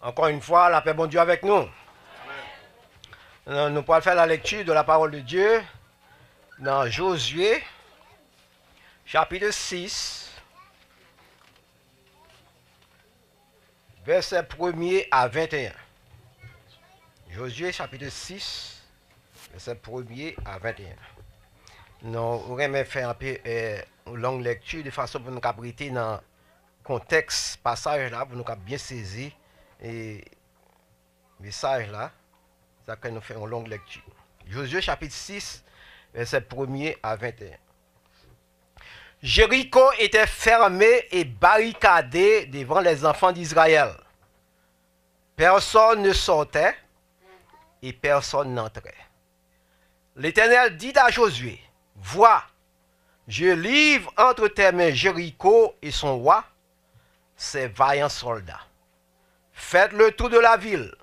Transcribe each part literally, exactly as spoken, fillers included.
Encore une fois, la paix Bondye avèk nou. Nou, nou pral fè la lecture de la parole de Dieu dans Josué, chapitre six, verset premier à vingt et un. Josué, chapitre six, verset premier à vingt et un. Nou renmen fè anpe, eh, long lecture de façon pou nou kab rete nan kontèks pasaj la, pou nou kab byen sezi, eh, mesaj la, sa ke nou fè yon long lecture. Josué chapitre six, verset premier à vingt et un. Jéricho était fermé et barricadé devant les enfants d'Israël. Personne ne sortait et personne n'entrait. L'Éternel dit à Josué, vois, je livre entre tes mains Jéricho et son roi, ses vaillants soldats. Faites le tour de la ville,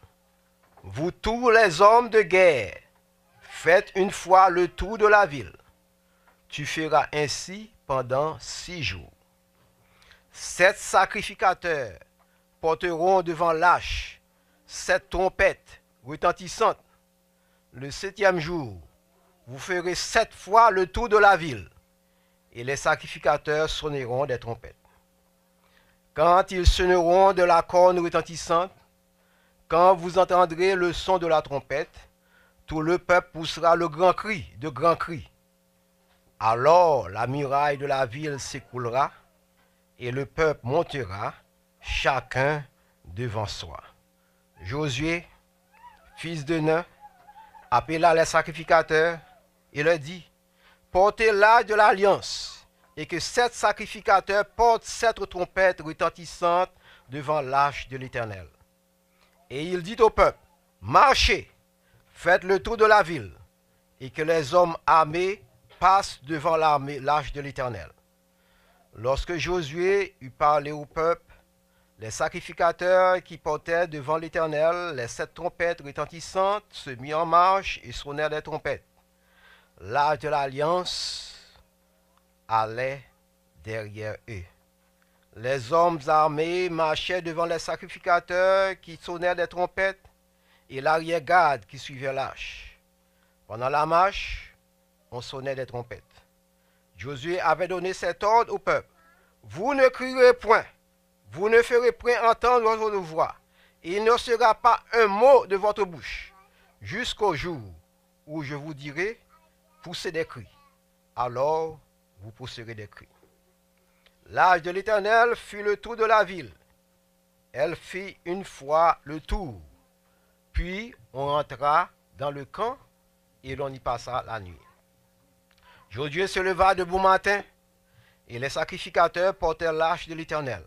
vous tous les hommes de guerre, faites une fois le tour de la ville. Tu feras ainsi pendant six jours. Sept sacrificateurs porteront devant l'arche sept trompettes retentissantes. Le septième jour, vous ferez sept fois le tour de la ville, et les sacrificateurs sonneront des trompettes. Quand ils sonneront de la corne retentissante, quand vous entendrez le son de la trompette, tout le peuple poussera le grand cri, de grands cris. Alors la muraille de la ville s'écroulera, et le peuple montera, chacun devant soi. Josué, fils de Nun, appela les sacrificateurs et leur dit, portez l'arche de l'alliance, et que sept sacrificateurs portent sept trompettes retentissantes devant l'arche de l'Éternel. Et il dit au peuple, marchez, faites le tour de la ville, et que les hommes armés passent devant l'armée, l'arche de l'Éternel. Lorsque Josué eut parlé au peuple, les sacrificateurs qui portaient devant l'Éternel les sept trompettes retentissantes se mirent en marche et sonnèrent des trompettes. L'arche de l'alliance allait derrière eux. Les hommes armés marchaient devant les sacrificateurs qui sonnaient des trompettes et l'arrière-garde qui suivait l'arche. Pendant la marche, on sonnait des trompettes. Josué avait donné cet ordre au peuple, vous ne crierez point, vous ne ferez point entendre votre voix, et il ne sera pas un mot de votre bouche, jusqu'au jour où je vous dirai, poussez des cris. Alors vous pousserez des cris. L'arche de l'Éternel fit le tour de la ville. Elle fit une fois le tour. Puis on rentra dans le camp et l'on y passa la nuit. Josué se leva de bon matin, et les sacrificateurs portèrent l'arche de l'Éternel.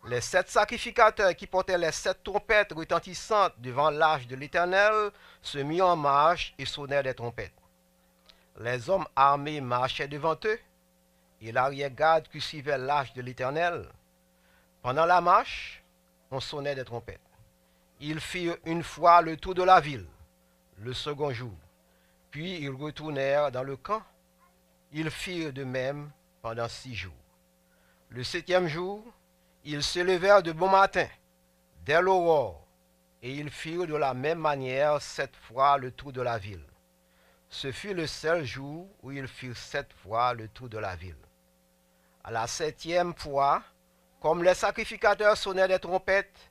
Les sept sacrificateurs qui portaient les sept trompettes retentissantes devant l'arche de l'Éternel se mirent en marche et sonnèrent des trompettes. Les hommes armés marchaient devant eux, et l'arrière-garde qui suivait l'arche de l'Éternel. Pendant la marche, on sonnait des trompettes. Ils firent une fois le tour de la ville, le second jour. Puis ils retournèrent dans le camp. Ils firent de même pendant six jours. Le septième jour, ils se levèrent de bon matin, dès l'aurore, et ils firent de la même manière sept fois le tour de la ville. Ce fut le seul jour où ils firent sept fois le tour de la ville. À la septième fois, comme les sacrificateurs sonnaient des trompettes,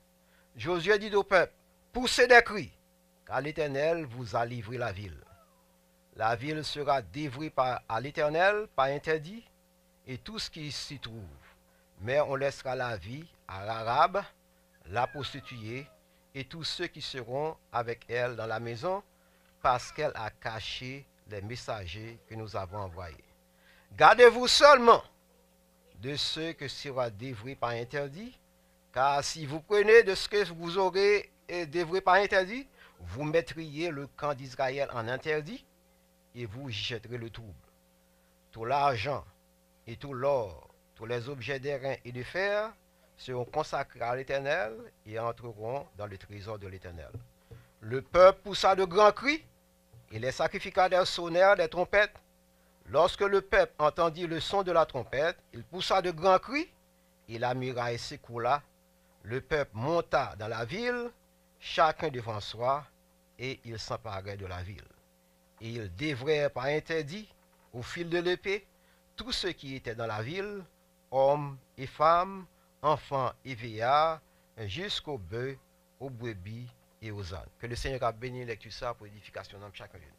Josué dit au peuple, poussez des cris, car l'Éternel vous a livré la ville. La ville sera dévouée par, à l'Éternel par interdit, et tout ce qui s'y trouve. Mais on laissera la vie à Rahab, la prostituée, et tous ceux qui seront avec elle dans la maison, parce qu'elle a caché les messagers que nous avons envoyés. Gardez-vous seulement de ce que sera dévoué par interdit, car si vous prenez de ce que vous aurez, euh, dévoué par interdit, vous mettriez le camp d'Israël en interdit, et vous y jetterez le trouble. Tout l'argent et tout l'or, tous les objets d'airain et de fer seront consacrés à l'Éternel et entreront dans le trésor de l'Éternel. Le peuple poussa de grands cris, et les sacrificateurs sonnèrent des trompettes. Lorsque le peuple entendit le son de la trompette, il poussa de grands cris, et la muraille s'écroula. Le peuple monta dans la ville, chacun devant soi, et ils s'emparèrent de la ville. Et ils dévorèrent par interdit, au fil de l'épée, tout ce qui était dans la ville, hommes et femmes, enfants et vieillards, jusqu'aux bœufs, aux brebis et aux ânes. Ke le Senyè ka beni lekti sa pou edifikasyon nanm chak youn.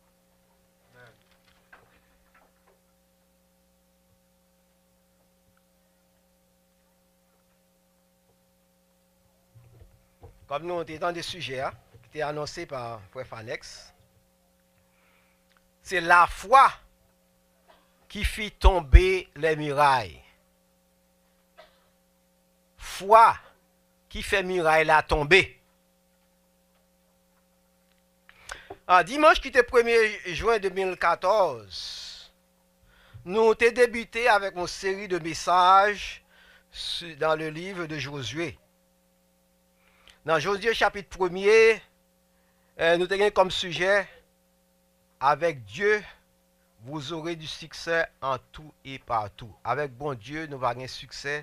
Kòm nou te tande sijè a, ki te anonse pa frè Fanex, se lafwa ki fi tonbe lè miray. Fwa ki fè miray la tonbe. A, dimanch ki te premye jen de mil katòz, nou te debite avèk yon seri de mesaj si, dans le livre de Josué. Nan Jozye chapit premye, eh, nou te gen kòm sijè, Avec Dieu, vous aurez du succès en tout et partout. Avèk Bondye, nou va gen siksè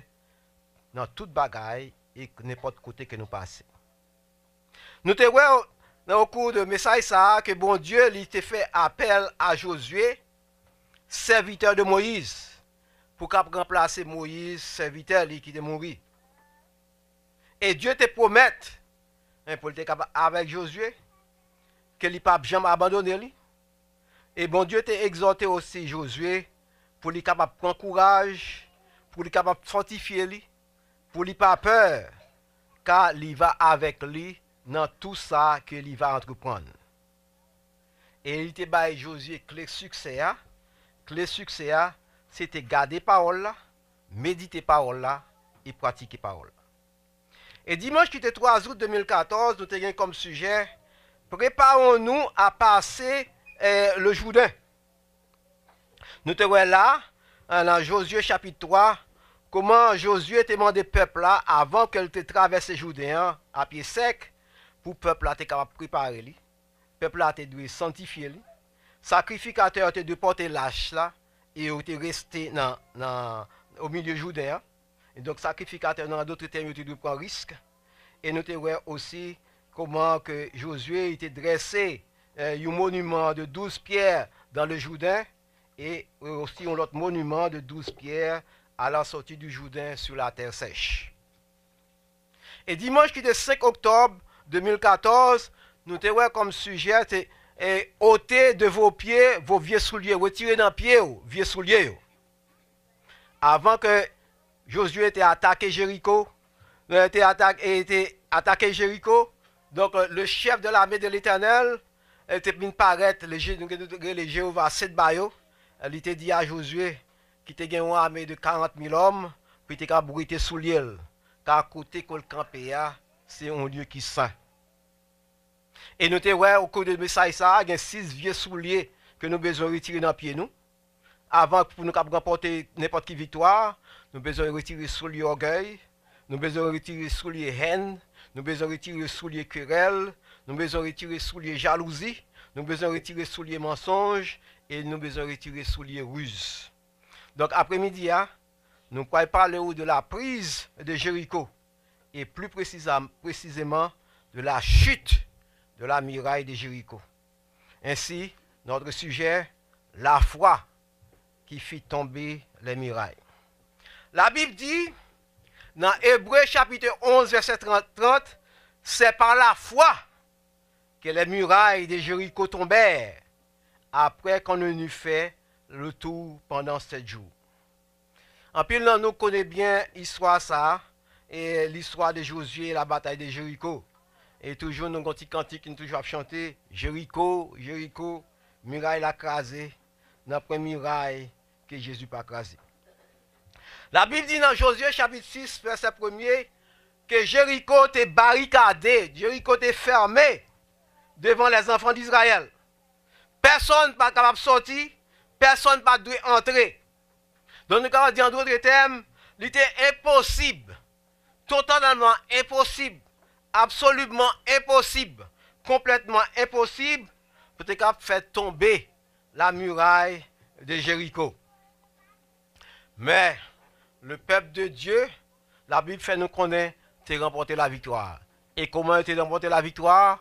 nan tout bagay e nenpòt kote ke nou pase. Nou te wè nan okou de mesaj sa a ke Bondye li te fè apèl a Jozye, sèvitè de Moyiz, pou k ap ranplase Moyiz, sèvitè li ki te mouri. E Dye te pwomèt, en, pou l te kapab avèk Jozye, ke li p ap janm abandone li. E Bondye te egzòte osi Jozye pou li kapab pran kouraj, pou li kapab fòtifye li, pou li pa pè, ka li va avèk li nan tou sa ke li va antreprann. E li te bay Jozye kle siksè a. Kle siksè a, se te gade pawòl la, medite pawòl la, e pratike pawòl la. E dimanch ki te twa out de mil katòz, nou te gen kòm sijè, Préparons-nous à passer, eh, le Jourdain. Nou te wè la, eh, nan Jozye chapit twa, kòman Jozye te mande pèp la, avan ke l te travèse Jouden an a pye sèk, pou pèp la te kapab prepare li. Pèp la te dwe sanntifye li. Sakrifikatè yo te dwe pòte lach la e yo te reste nan, nan, o milye Jouden an. E donk, sakrifikatè yo, nan dòt tèm, yo te dwe pran risk. E nou te wè osi kòman ke Jozye, li te drese, eh, yon moniman de douz pyè dans le Jourdain e, eh, osi yon lòt moniman de douz pyè à la sortie du Jourdain sur la terre sèche. E dimanch ki te senk oktòb de mil katòz, nou te wè kòm sijè te, eh, ôtez de vos pieds vos vieux souliers, retire nan pye w vye soulye yo. Avan ke Jozye te atake Jeriko, eh, te atake, e te atake Jeriko, donk, eh, le chèf de lame de Letènèl, eh, te vin parèt, le Je-, nou rele Jewova Sedbayo, eh, li te di a Jozye, ki te gen yon ame de karant mil òm, pou li te kapab wete soulye l, ka kote ke l kanpe a, se yon lye ki sen. E nou te wè, okou de mesaj sa a, gen sis vye soulye ke nou bezwen retire nan pye nou. Avan pou nou kab ranpòte nenpòt ki viktwa, nou bezwen retire soulye ògèy, nou bezwen retire soulye hèn, nou bezwen retire soulye kerèl, nou bezwen retire soulye jalouzi, nou bezwen retire soulye mansonj, e nou bezwen retire soulye riz. Donk, apremidi a, nou pral pale w de la prise de Jéricho, et plus précisément, précisément de la chute de la muraille de Jéricho. Ainsi, notre sujet, la foi qui fit tomber les murailles. La Bible dit, dans Hébreux chapitre onze, verset trente, trente, c'est par la foi que les murailles de Jéricho tombèrent, après qu'on en eut fait le tour pendant sept jours. Anpil nan nou konnen byen istwa sa a, e l'histoire de Josué et la bataille de Jéricho. E toujou nou gon ti kantik nou toujou ap chante, Jeriko, Jeriko, miray la kraze, nan pwen miray ke Jezi pa kraze. Labib di nan Jozye chapit sis, vèsè premye, ke Jeriko te barikade, Jeriko te fèmen devan lèzanfan d'Izrayèl. Pèsonn pa kapab sòti, pèsonn pa dwe antre. Donk, nou kapab di, an dòt tèm, li te enposib, totalman enposib, absoliman enposib, konplètman enposib pou te kapab fè tonbe la muraille de Jéricho. Men, le peuple de Dieu, Labib fè nou konnen, te ranpòte laviktwa. E kòman yo te ranpòte laviktwa?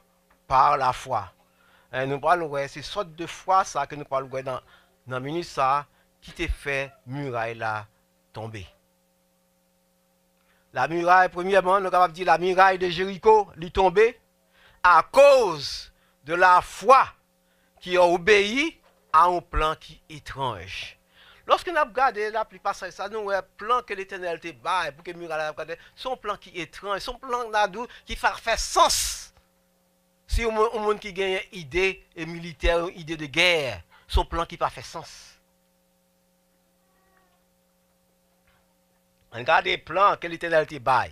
Pa lafwa. E nou pral wè, se sòt de fwa sa ke nou pral wè nan, nan minit sa, ki te fè miray la tonbe. La miray, premyèman, nou kapab di la miray de Jeriko, li tonbe akoz de lafwa ki obeyi a yon plan ki etranj. Lòske n ap gade laplipa sa, sa nou wè plan ke Letènèl te bay pou ke miray la ap gade, se yon plan ki etranj, se yon plan n a di w ki pa fè sans. Si yon moun, yon moun ki genyen ide e militè, yon ide de gè, se yon plan ki pa fè sans. Ann gade plan ke Letènèl te bay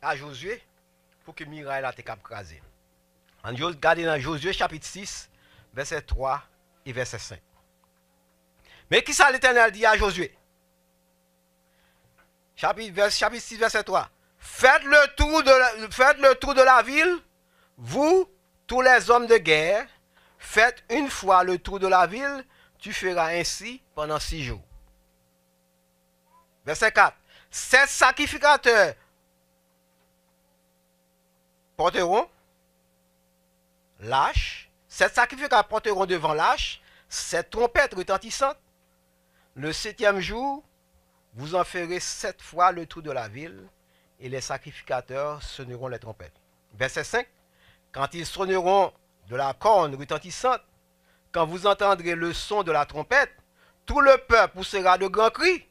a Jozye pou ke miray la te kab kraze. Ann Jo- gade nan Jozye chapit sis, vèsè twa e vèsè senk. Men kisa Letènèl di a Jozye? Chapit, vès, chapit sis, vèsè twa. Faites le tour de la, faites le tour de la ville, vous, tous les hommes de guerre, faites une fois le tour de la ville, tu feras ainsi pendant six jours. Verset quatre. Sept sacrificateurs porteront l'arche, sept sacrificateurs porteront devant l'arche sept trompettes retentissantes. Le septième jour, vous en ferez sept fois le tour de la ville, et les sacrificateurs sonneront les trompettes. Verset cinq. Quand ils sonneront de la corne retentissante, quand vous entendrez le son de la trompette, tout le peuple poussera de grands cris.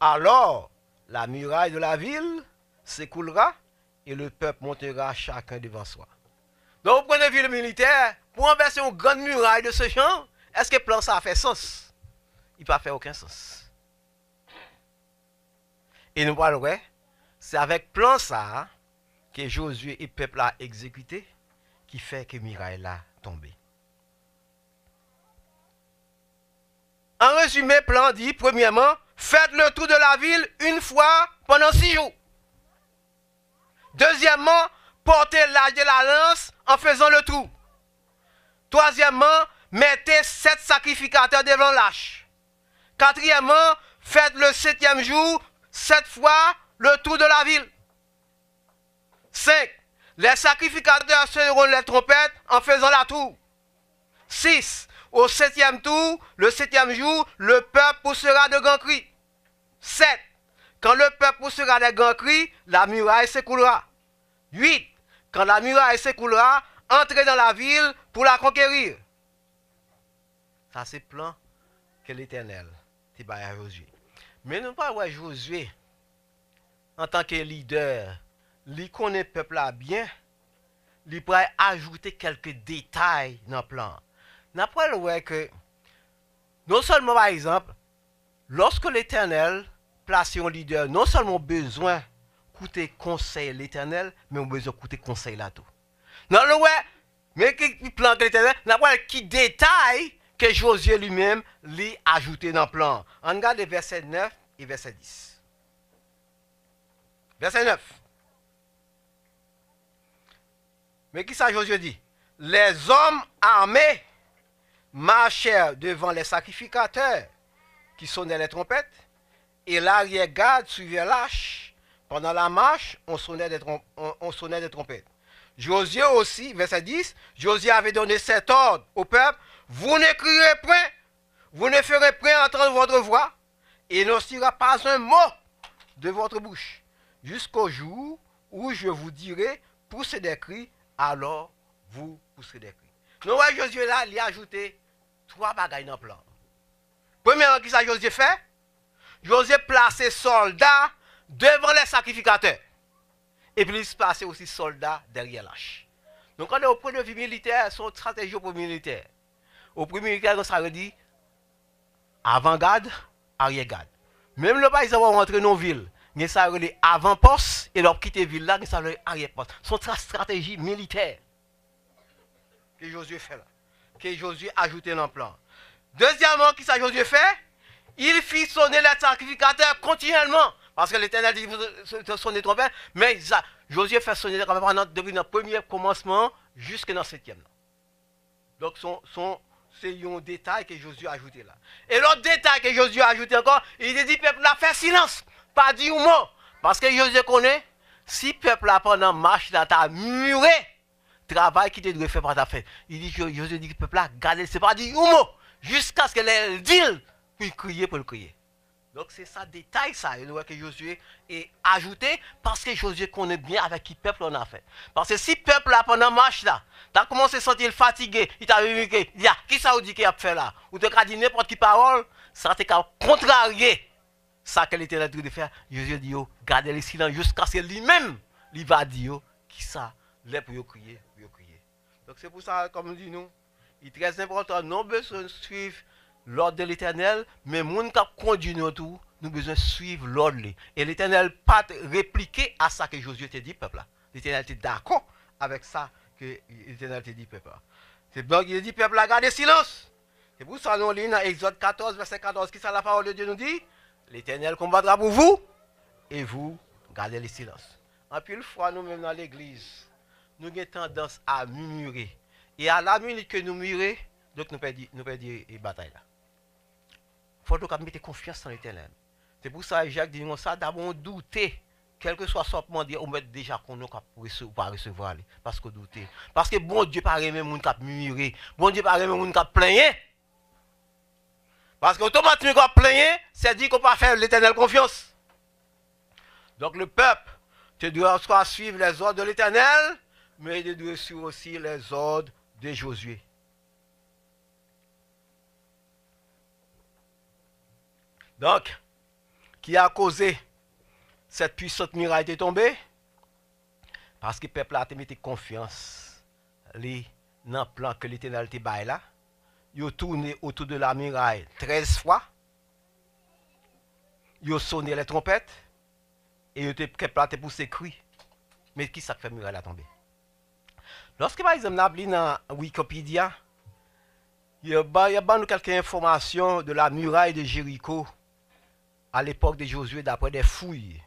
Alors, la muraille de la ville s'écroulera et le peuple montera chacun devant soi. Donk, o pwen de vi militè, pou ranvèse yon grann miray de se jan, èske plan sa a fè sans? Li pa fè okenn sans. E nou pral wè, se avèk plan sa a ke Jozye e pèp la egzekite ki fè ke miray la tonbe. An rezime, plan an di, premyèman, faites le tour de la ville une fois pendant six jours. Deuxièmement, portez l'âge de la lance en faisant le trou. Troisièmement, mettez sept sacrificateurs devant l'arche. Quatrièmement, faites le septième jour sept fois le tour de la ville. Cinq. Les sacrificateurs sonneront les trompettes en faisant la tour. Six. Au septième tour, le septième jour, le peuple poussera de grands cris. Sept. Quand le peuple poussera de grands cris, la muraille s'écroulera. Huit. Quand la muraille s'écroulera, entrez dans la ville pour la conquérir. Sa se plan ke Letènèl te bay a Jozye. Men nou pral wè Jozye, antanke lidè, li konnen pèp la byen, li pral ajoute kèlke detay nan plan an. N ap pral wè ke non sèlman, pa egzanp, lòske Letènèl plase yon lidè, non sèlman w bezwen koute konsèy Letènèl, men w bezwen koute konsèy la tou. Nan nou wè, men ki ki plan ke Letènèl, n ap wè ki detay ke Jozye li menm, li ajoute nan plan an. Ann gade vèsè nèf e vèsè dis. Vèsè nèf. Men kisa Jozye di? Les hommes armés marchèrent devant les sacrificateurs qui sonnaient les trompettes, et l'arrière-garde suivait l'arche. Pendant la marche, on sonnait des trom- on, on sonnait des trompettes. Josué aussi, verset dix, Josué avait donné cet ordre au peuple, vous ne crierez point, vous ne ferez point entendre votre voix, et ne sortira pas un mot de votre bouche, jusqu'au jour où je vous dirai, poussez des cris, alors vous pousserez des cris. Nou wè Jozye la, li ajoute twa bagay nan plan. Premyèman, kisa Jozye fè? Jozye plase sòlda devan lè sakrifikatè. Epi li plase osi sòlda dèyè lach. Donk, ann, o pwen de vi militè, se yon estrateji o pwen militè. O pwen militè, gen sa yo di avangad, aryègad. Menm lè, pa egzanp, w antre nan yon vil, gen sa yo rele avanpòs, e lè w ap kite vil la, gen sa yo rele aryèpòs. Se yon tra- estrateji militè ke Jozye fè la, ke Jozye ajoute nan plan. Dezyèmman, kisa Jozye fè? Il fit sonner les sacrificateurs continuellement. Paske Letènèl di, sonne twonpèt, men sa, Jozye fè sonne twonpèt pandan, depi nan premye kòmansman an jiske nan setyèm nan. Donk, se yon, se yon, se yon detay ke Jozye ajoute la. E lòt detay ke Jozye ajoute ankò, li te di pèp la fè silans, pa di yon mo. Paske Jozye konnen, Si pèp la pandan mach la ta mire, travay ki te dwe fè pa ta fèt. Li di, Jo- Jozye di pèp la, gade, se pa di yon mo, jiskaske lè l di l pou l kriye, pou l kriye. Donk, se sa, detay sa yo, nou wè ke Jozye e ajoute, paske Jozye konnen byen avèk ki pèp la w nan afè. Paske si pèp la, pandan mach la, ta kòmanse santi l fatige, li ta vin mire, li di, a, kisa w di ke y ap fè la? Ou te ka di nenpòt ki pawòl, sa te ka kontrarye sa ke Letènèl te dwe fè. Jozye di yo, gade le silans, jiskaske li menm, li va di yo, kisa, lè pou yo kriye, pou yo kriye. Donk, se pou sa, kòm m di nou, li trè enpòtan, nou bezwen swiv lòd de Letènèl, men moun k ap kondui nou tou, nou bezwen swiv lòd li. E Letènèl pa t replike a sa ke Jozye te di pèp la. Letènèl te dakò avèk sa ke Letènèl te di pèp la. Se donk, li di pèp la, gade silans. Se pou sa nou li nan Egzòd katòz, vèsè katòz, kisa la parole de Dieu nous dit? L'Éternel combattra pour vous, et vous gardez le silence. Anpil fwa, nou menm nan legliz, nou gen tandans a mimire. E a la minit ke nou mire, donk nou pèdi, nou pèdi e batay la. Fòk nou ka mete konfyans nan Letènèl. Se pou sa Jak di nou konsa, dabò w doute, kèlkeswa sa w ap mande, ou mèt deja konnen w ka rese- ou pa resevwa li, paske w doute. Paske Bondye pa renmen moun k ap mimire. Bondye pa renmen moun k ap plenyen. Paske otomatikman w ap plenyen, se di ke w pa fè Letènèl konfyans. Donk, le pèp te dwe swa swiv lèzòd de Letènèl, men te dwe swiv osi lèzòd de Jozye. Donk, ki a koze sèt pwisant miray te tonbe? Paske pèp la te mete konfyans li nan plan ke Letènèl te bay la. Yo tounen otou de la miray trèz fwa. Yo sone lè twonpèt. E yo te, pèp la te pouse kri. Men kisa k fè miray la tonbe? Lòske, pa egzanp, n ap li nan Wikipedia, yo ba, yo ban nou kèlke enfòmasyon de la muraille de Jéricho à l'époque de Josué, d'après des fouilles.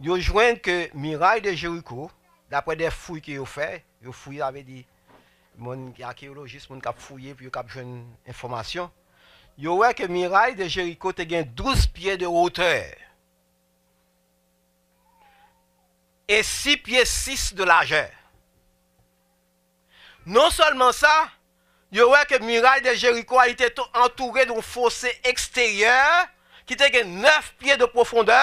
Yo jwenn ke miray de Jéricho, d'après des fouilles ke yo fè, yo fouye, sa vle di, moun ki akeyolojis, moun k ap fouye, pou yo kab jwenn enfòmasyon, yo wè ke miray de Jéricho te gen douz pye de wotè e sis pye sis de lajè. Non sèlman sa, yo wè ke miray de Jeriko a, li te tou antoure de yon fose eksteryè ki te gen nèf pye de pwofondè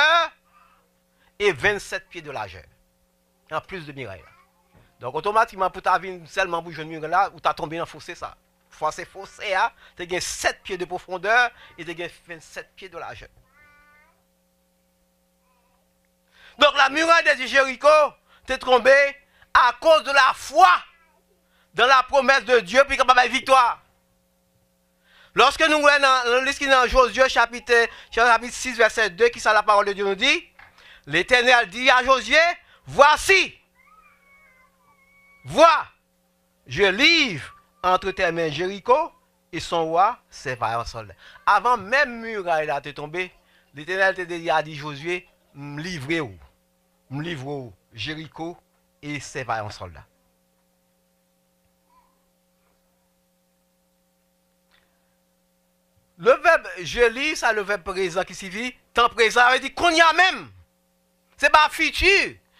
e vennsèt pye de lajè. Anplis de miray la. Donk, otomatikman, pou ta vin sèlman pou jwenn miray la, ou ta tonbe nan fose sa. Fwa se fose a, te gen sèt pye de pwofondè e te gen vennsèt pye de lajè. Donc la muraille de Jéricho te tonbe akoz de la fwa dans la promesse de Dieu pou li kapab bay viktwa. Lòske nou wè nan, nan lis ki nan Jozye chapit, chapit sis vèsè de, kisa la parole de Dieu nous dit? L'Éternel dit à Josué, voici, vois, je livre entre tes mains Jéricho et son roi, ses vaillants soldats. Avan menm miray la te tonbe, Letènèl te deja di Jozye, m livre w, m livre w Jeriko e ses vaillants soldats. Le verbe je livre, sa le verbe présent ki siyifi tan prezan, sa vle di kounye a menm. Se pa fiti.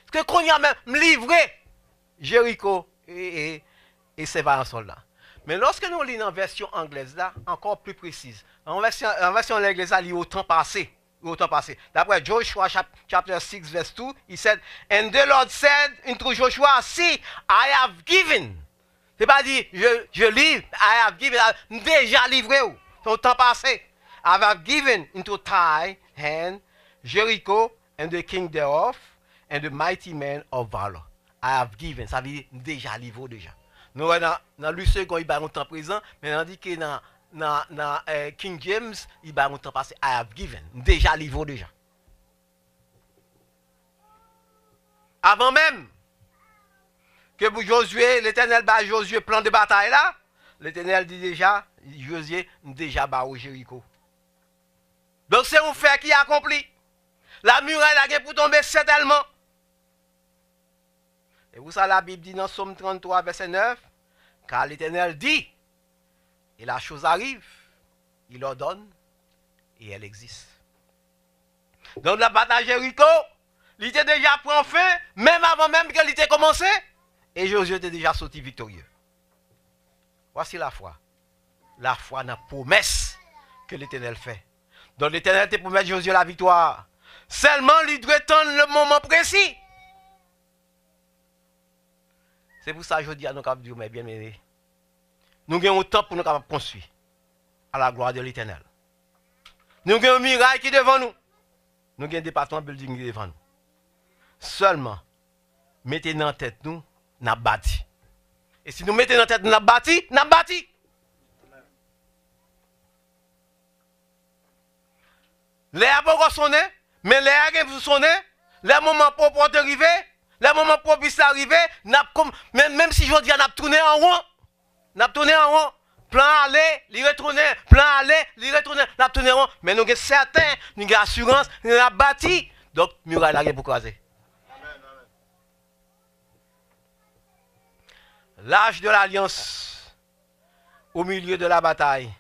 Se kounye a menm, m livre Jeriko e, e, e ses vaillants soldats. Men lòske nou li nan vèsyon anglèz la, ankò pli presiz. Nan vèsyon, nan vèsyon anglèz la, li au temps passé. Au temps passé. D'après Joshua chap, chapter six, verse two, he said, and the Lord said unto Joshua, see, I have given. Se pa di, je, je livre, I have given, m deja livre w. Se au temps passé. I have given into thy hand Jericho and the king thereof and the mighty men of valor. I have given, sa vle di, m deja livre w deja. Nou wè nan, nan Louis Segond, li bay yon tan prezan, men nan di ke nan, nan, nan eh, King James, li bay yon tan pase, I have given. M deja livre w deja. Avan menm ke pou Jozye, Letènèl ba Jozye plan de batay la, Letènèl di deja, Jozye, m deja ba ou Jeriko. Donk se yon fè ki akonpli. La miray la gen pou tonbe sètènman. E pou sa Labib di nan Sòm tranntwa, vèsè nèf, car l'Éternel dit, et la chose arrive, il ordonne, et elle existe. Donk la batay Jeriko, Li te deja pran fen, menm avan menm ke li te kòmanse, e Jozye te deja soti viktorye. Vwasi lafwa. Lafwa nan pwomès ke Letènèl fè. Donk, Letènèl te pwomèt Jozye laviktwa. Sèlman, li dwe tann le moman presi. Se pou sa, jodi a, nou kapab di w, mè byeneme, nou gen yon tanp pou nou kapab konstwi à la gloire de l'Éternel. Nou gen yon miray ki devan nou. Nou gen depatman building ki devan nou. Sèlman, mete nan tèt nou, n ap bati. E si nou mete nan tèt nou, n ap bati, n ap bati. Lè a poko sonnen, men lè a gen pou sonnen, lè moman pwopwòte rive, lè moman pwopis la rive, n ap kon-, men, menm si jodi a n ap tounen an won, n ap tounen an won, plan ale, li retounen, plan ale, li retounen, n ap tounen an won, men nou gen sèten, nou gen asirans, n ap bati, donk miray la gen pou kraze. L'âge de l'alliance au milieu de la bataille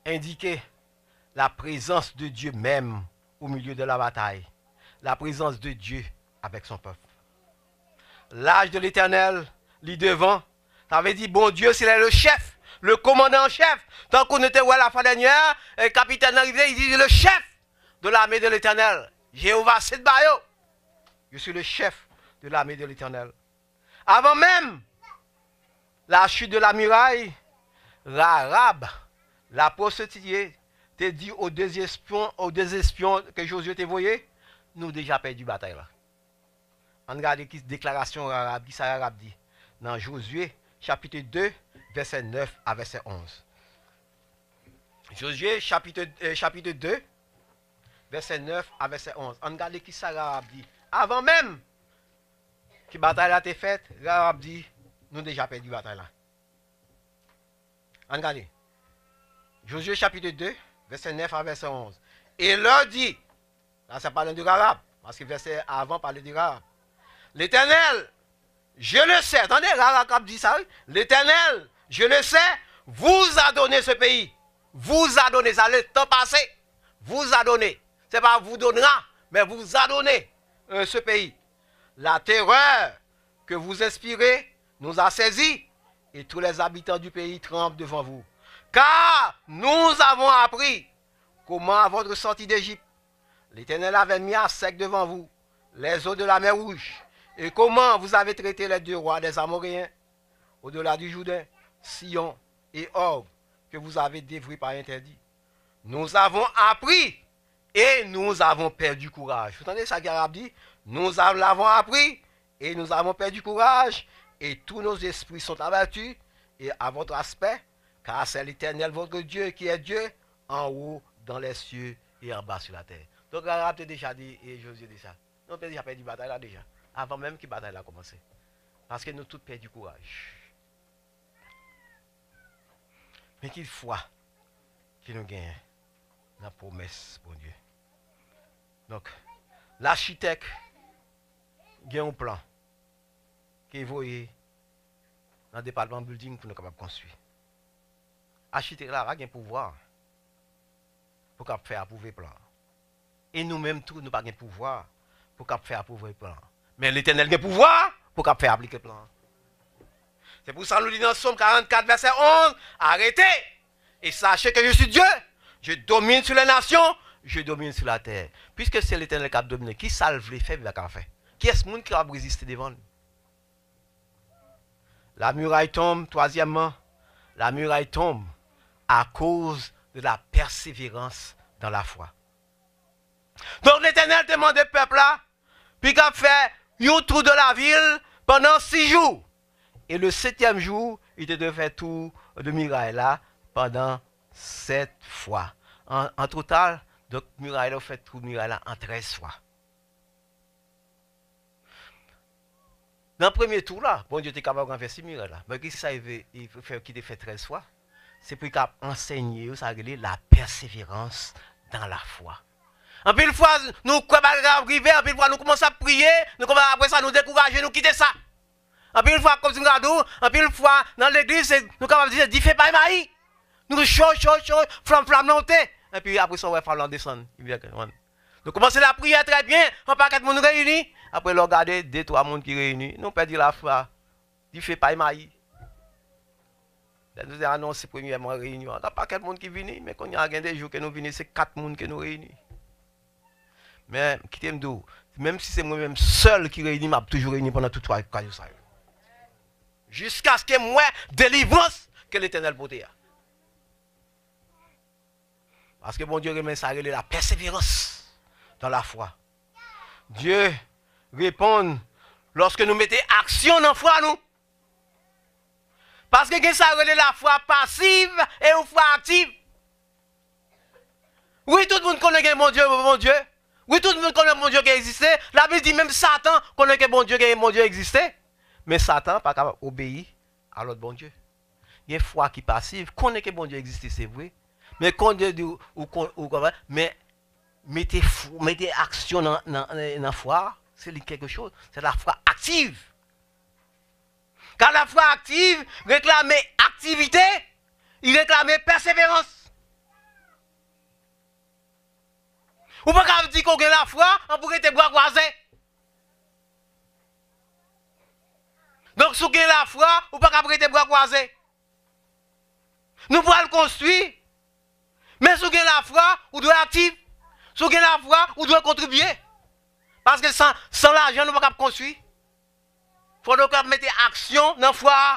indiquait la présence de Dieu même au milieu de la bataille. La présence de Dieu avec son peuple. L'âge de l'Éternel, li devan, sa vle di Bondye, se le chèf, le kòmandan an chèf. Tankou nou te wè lafwa dènyè, e kapitèn nan rive, li di, le chèf de l'armée de l'Éternel, Jewova Sedbayo. Je suis le chef de l'armée de l'Éternel. Avan menm la chute de la muraille, Rahab, la prostituée, te di aux deux espions, aux deux espions ke Jozye te voye, nou deja pèdi batay la. Ann gade ki deklarasyon Rahab, ki sa Rahab di nan Jozye, chapit de, vèsè nèf a vèsè onz. Jozye, chapit, eh, chapit de, vèsè nèf a vèsè onz. Ann gade ki sa Rahab di. Avan menm ke batay la te fèt, Rahab di, nou deja pèdi batay la. Ann gade. Jozye chapit de, vèsè nèf a vèsè onz. E lè di, la sa pale de Rahab, paske vèsè avan pale de Rahab. L'Éternel, je le sais, tande Rahab k ap di sa, wi. L'Éternel, je le sais, vous a donné ce pays. Vous a donné, sa le tan pase. Vous a donné. Se pa vous donnera, men vous a donné, euh, ce pays. La terreur que vous inspirez nous a saisis, et tous les habitants du pays tremblent devant vous. Car nous avons appris comment à votre sortie d'Égypte, l'Éternel avait mis à sec devant vous les eaux de la mer Rouge, et comment vous avez traité les deux rois des Amoréens, au-delà du Jourdain, Sihon et Og, que vous avez dévoués par interdit. Nous avons appris et nous avons perdu courage. Vous entendez ça qu'Arab dit? Nous a-, l'avons appris et nous avons perdu courage, et tous nos esprits sont abattus et à votre aspect, car c'est l'Éternel votre Dieu qui est Dieu en haut dans les cieux et en bas sur la terre. Donk, Rahab te deja di, e Jozye di sa. Nou te deja pèdi batay la deja, avan menm ke batay la kòmanse. Paske nou tout pèdi kouraj. Men ki fwa ke nou genyen nan pwomès Bondye. Donk, lachitèk gen yon plan ke voye nan depatman building pou nou kapab konstwi. Achitèk la pa gen pouvwa pou k ap fè apwouve plan an. E nou menm tou, nou pa gen pouvwa pou k ap fè apwouve plan an. Men Letènèl gen pouvwa pou k ap fè aplike plan an. Se pou sa nou li nan Sòm karannkat, vèsè onz, arrêtez et sachez que je suis Dieu. Je domine sur les nations, je domine sur la terre. Piske se Letènèl k ap domine, ki sa l vle fè, li pa ka fè. Kiyès moun ki ap reziste devan l? La muraille tombe, troisièmement, la muraille tombe à cause de la persévérance dans la foi. Donk, Letènèl te mande pèp la pou y ka fè yon tou de lavil pandan sis jou. E le setyèm jou, li te dwe fè tou de miray la pandan sèt fwa. An, an total, donk, miray la, ou fè tou miray la an trèz fwa. Nan premye tou la, Bondye te kapab ranvèse miray la. Men ki sa li vle, li fè, ki te fè trèz fwa? Se pou li kapab ansenye yo, sa rele la persévérance dans la foi. Anpil fwa, nou kwè bagay ap rive, anpil fwa, nou kòmanse ap priye, nou kòmanse, apre sa, nou dekouraje, nou kite sa. Anpil fwa, kòm si m ka di w, anpil fwa, nan legliz, se, nou kapab di, se dife bay mayi. Nou cho, cho, cho, flanm, flanm nan monte. Epi, apre sa, w wè flanm nan desann. Li vin konprann. Nou kòmanse lapriyè trè byen, yon pakèt moun reyini. Apre, lè w gade, de, twa moun ki reyini, nou pèdi lafwa. Dife pay mayi. Lè nou te anonse premyèman reyinyon an, gen pakèt moun ki vini, men kounye a gen de jou ke nou vini, se kat moun ke nou reyini. Men, kite m di w, menm si se mwen menm sèl ki reyini, m ap toujou reyini pandan tout twa jou sa yo. Jiskaske m wè delivrans ke Letènèl pote a. Paske Bondye renmen sa rele la persévérance dans la foi. Dye reponn lòske nou mete aksyon nan fwa nou. Paske gen sa rele lafwa pasiv e yon fwa aktiv. Wi, tout moun konnen gen Bondye, Bondye. Wi, tout moun konnen Bondye ki egziste. Labib di menm Satan konnen ke Bondye gen, Bondye egziste. Men Satan pa kapab obeyi a lòd Bondye. Gen fwa ki pasiv, konnen ke Bondye egziste, se vre. Men konnen di ou, ou kon-, ou konprann, men mete fw-, mete aksyon nan, nan, nan fwa, se li kèlke choz. Se lafwa aktiv. Kan lafwa aktiv, reklame aktivite, li reklame pèseverans. Ou pa ka di ke w gen lafwa, ann pou rete bra kwaze. Donk, si w gen lafwa, ou pa ka rete bra kwaze. Nou pral konstwi. Men si w gen lafwa, ou dwe aktif. Si w gen lafwa, ou dwe kontribye. Paske san, san lajan, nou pa kab konstwi. Fò nou kab mete aksyon nan fwa a.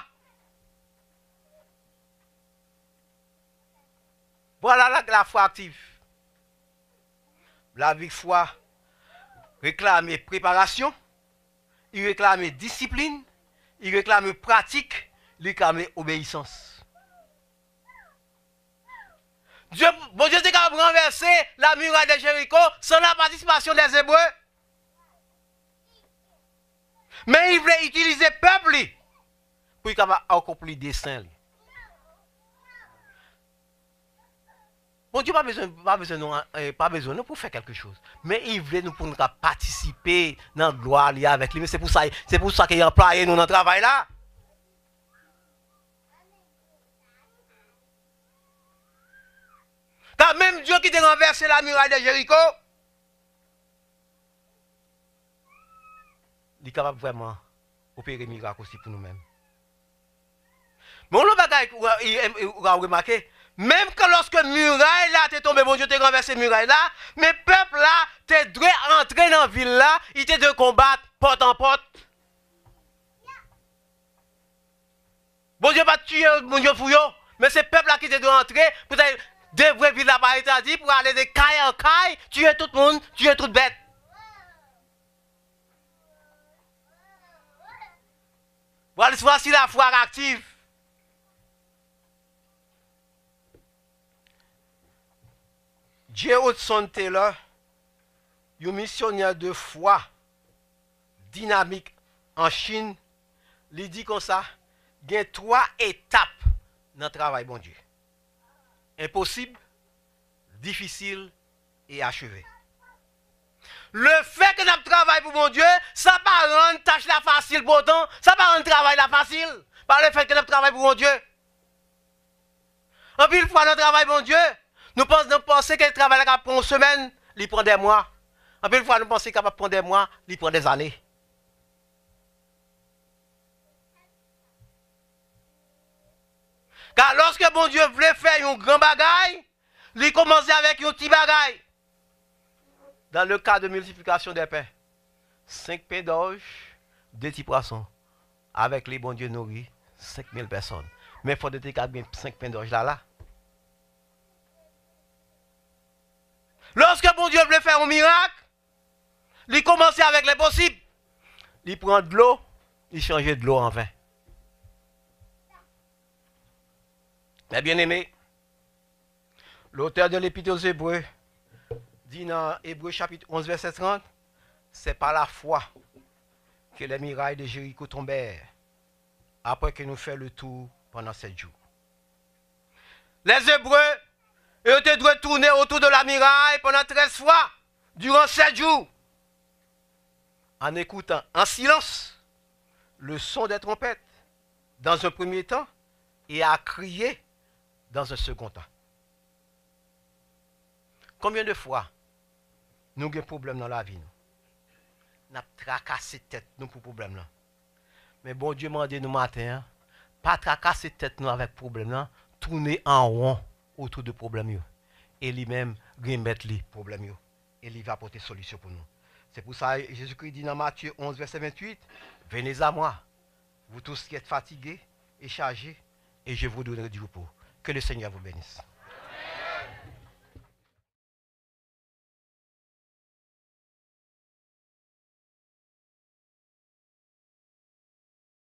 Vwala la, lafwa aktif. Lavi fwa reklame preparasyon, li reklame disiplin, li reklame pratik, li reklame obeyisans. Dye, Bondye te ka ranvèse la miray de Jeriko san la patisipasyon dè Ebre. Men li vle itilize pèp li pou li kapab akonpli desen li. Bondye pa bezwen, pa bezwen nou, eh, pa bezwen nou pou fè kèlke choz. Men li vle nou pou nou ka patisipe nan glwa li avèk li. Men se pou sa, se pou sa ke li anplwaye nou nan travay la. Ka menm Dye ki te ranvèse la miray de Jeriko, li kapab vrèman opere mirak osi pou nou menm. Men yon lòt bagay ou, ou, ou, ou ka remake, menm ke lòske miray la te tonbe, Bondye te ranvèse miray la, men pèp la te dwe antre nan vil la, li te dwe konbat pòt an pòt. Bondye pa t tiye moun yo pou yo, men se pèp la ki te dwe antre pou ta devwe vil la pa entèdi, pou ale de kay an kay, tiye tout moun, tiye tout bèt. Vwala, vwasi lafwa aktif. J. Hudson Taylor, yon misyonè de fwa dinamik an Chin, li di konsa, gen twa etap nan travay Bondye. Enposib, difisil e acheve. Lefèt ke n ap travay pou Bondye, sa pa rann tach la fasil pou otan, sa pa rann travay la fasil, pa lefèt ke n ap travay pou Bondye. Anpil fwa nan travay Bondye, nou panse, nou panse ke travay la ka pran yon semèn, li pran dè mwa. Anpil fwa nou panse li kapab pran dè mwa, li pran dè zane. Ka lòske Bondye vle fè yon gran bagay, li kòmanse avèk yon ti bagay. Dans le cas de multiplication des pains, senk pen dòj, de ti pwason. Avèk li, Bondye nouri senk mil pèsòn. Men fò te te ka gen senk pen dòj la la. Lòske Bondye vle fè yon mirak, li kòmanse avèk lenposib. Li pran dlo, li chanje dlo an ven. Mes bien-aimés, l'auteur de l'Épître aux Hébreux di nan Ebre chapit onz vèsè trant, c'est par la foi que les murailles de Jéricho tombèrent, après que nous fait le tour pendant sept jours. Les Hébreux, yo te dwe tounen otou de la miray pandan trèz fwa, durant sept jours, en écoutant en silence le son des trompettes dans un premier temps et à crier dans un second temps. Konbyen de fwa Nou gen pwoblèm nan lavi nou. N ap trakase tèt nou pou pwoblèm nan. Men Bondye mande nou maten an, pa trakase tèt nou avèk pwoblèm nan, tounen an won otou de pwoblèm yo. E li menm, remèt li pwoblèm yo. E li va pote solisyon pou nou. Se pou sa, Jezikri di nan Matye onz, vèsè venntuit, Venez à moi, vous tous qui êtes fatigués et chargés, et je vous donnerai du repos. Que le Seigneur vous bénisse.